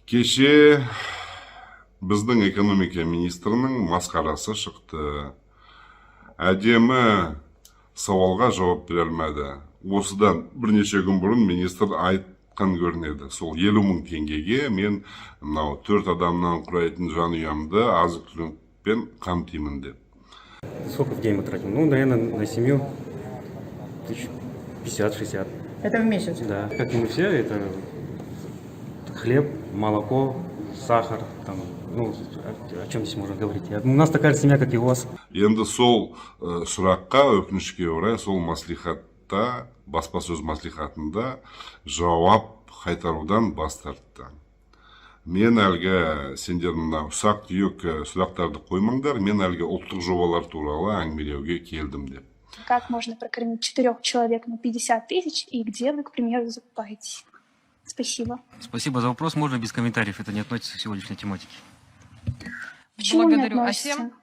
Кеше біздің экономика министрінің масқарасы шықты. Әдемі сауалға жауап бере алмады. Осыдан бірнеше күн бұрын министр айтқан көрінеді: сол 50 000 теңгеге мен мынау төрт адамнан құрайтын жанұямды азық түлікпен қамтимын деп. Сколько в день мы тратим? Ну, наверное, на семью тысяч 50-60. Это в месяц? Да. Как и мы все, это хлеб, молоко, сахар. Там, ну, о чем здесь можно говорить? У нас такая же семья, как и у вас. Енді сол сұраққа, өкінішке орай, сол маслихатта, баспасөз маслихатында жауап қайтарудан бас тартты. Мен әлгі сендер мына ұсақ түйек сұрақтарды қоймаңдар, мен әлгі ұлттық жобалар туралы әңгімелеуге келдім деп. Как можно прокормить четырех человек на 50 тысяч и где вы, к примеру, закупаетесь? Спасибо. Спасибо за вопрос. Можно без комментариев. Это не относится к сегодняшней тематике. Почему не Благодарю. относится? Асем?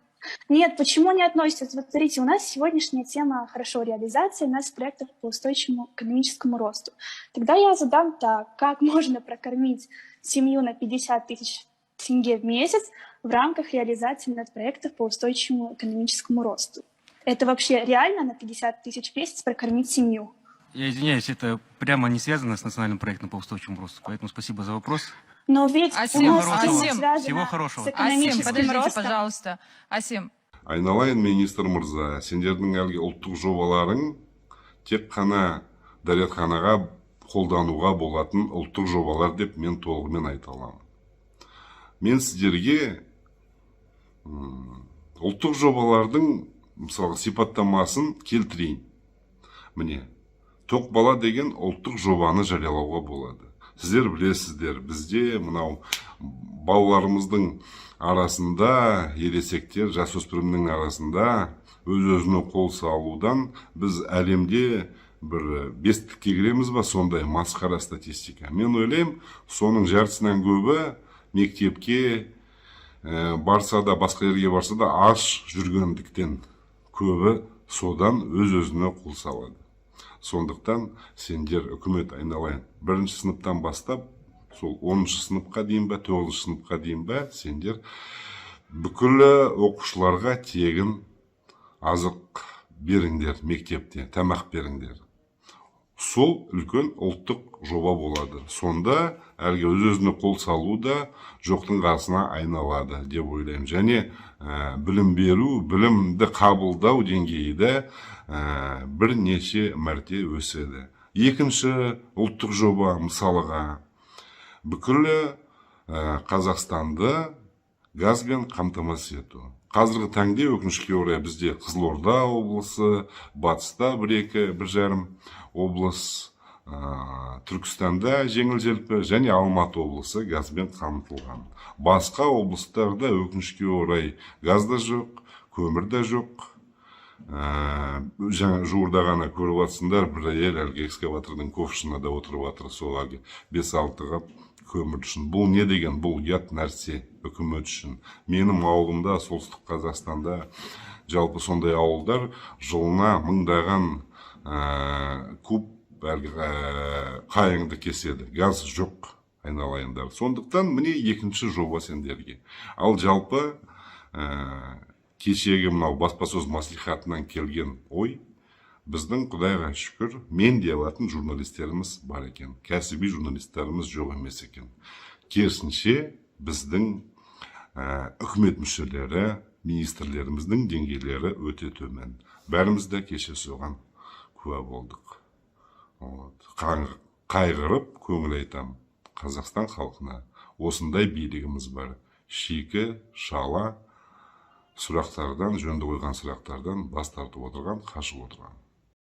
Нет, почему не относится? Вот смотрите, у нас сегодняшняя тема, хорошо, реализация нацпроектов по устойчивому экономическому росту. Тогда я задам так: как можно прокормить семью на 50 тысяч тенге в месяц в рамках реализации нацпроектов по устойчивому экономическому росту? Это вообще реально на 50 тысяч в месяц прокормить семью? Я извиняюсь, это прямо не связано с национальным проектом по устойчивому росту. Поэтому спасибо за вопрос. Но ведь Асем, у нас хорошего. тема связана Всего хорошего. с Асем, экономическим подождите, ростом. Пожалуйста. Асем, Айналайын министр мырза, сендердің әлгі ұлттық жобаларың тек қана дәретханаға қолдануға болатын ұлттық жобалар деп мен толығымен айта аламын. Мен сіздерге ұлттық жобалардың, мысалы, сипаттамасын келтірейін. Міне, «Тоқ бала» деген ұлттық жобаны жариялауға болады. Сіздер білесіздер, бізде мынау балаларымыздың арасында, ересектер, жасөспірімнің арасында өз өзіне қол салудан біз әлемде бір бестікке кіреміз ба, сондай масқара статистика. Мен ойлаймын, соның жартысынан көбі мектепке барса да, басқа жерге барса да, аш жүргендіктен көбі содан өз өзіне қол салады. Сондықтан сендер, үкімет, айналайын, бірінші сыныптан бастап сол 10-сыныпқа дейін ба, тоғызыншы сыныпқа дейін ба, сендер бүкіл оқушыларға тегін азық беріңдер, мектепте тамақ беріңдер. Сол үлкен ұлттық жоба болады. Сонда әлгі өз өзіне қол салу да жоқтың қасына айналады деп ойлаймын. Және білім беру, білімді қабылдау деңгейі де бірнеше мәрте өседі. Екінші ұлттық жоба, мысалыға, бүкіл Қазақстанды газбен қамтамасыз ету. Қазіргі таңде, өкінішке орай, бізде Қызылорда облысы, батыста бір екі, бір жарым облыс, Түркістанда жеңіл желпі және Алматы облысы газбен қамтылған. Басқа облыстарда, өкінішке орай, газ да жоқ, көмір де жоқ. Жаңа жуырда ғана көріп жатсыңдар, бір әйел әлгі экскаватордың ковшына да отырып жатыр, сол әлгі бес алты қап көмір үшін. Бұл не деген? Бұл ұят нәрсе үкімет үшін. Менің ауылымда, Солтүстік Қазақстанда, жалпы сондай ауылдар жылына мыңдаған куб әлгі қайыңды кеседі. Газ жоқ, айналайындар. Сондықтан, міне, екінші жоба сендерге. Ал жалпы кешегі мынау баспасөз мәслихатынан келген ой: біздің, құдайға шүкір, мен де алатын журналистеріміз бар екен, кәсіби журналистеріміз жоқ емес екен. Керісінше, біздің үкімет мүшелері, министрлеріміздің деңгейлері өте төмен. Бәріміз де кеше соған куә болдық. Вот. Қайғырып көңіл айтамын Қазақстан халқына. Осындай билігіміз бар: шикі, шала сұрақтардан, жөнді қойған сұрақтардан бас тартып отырған, қашып отырған.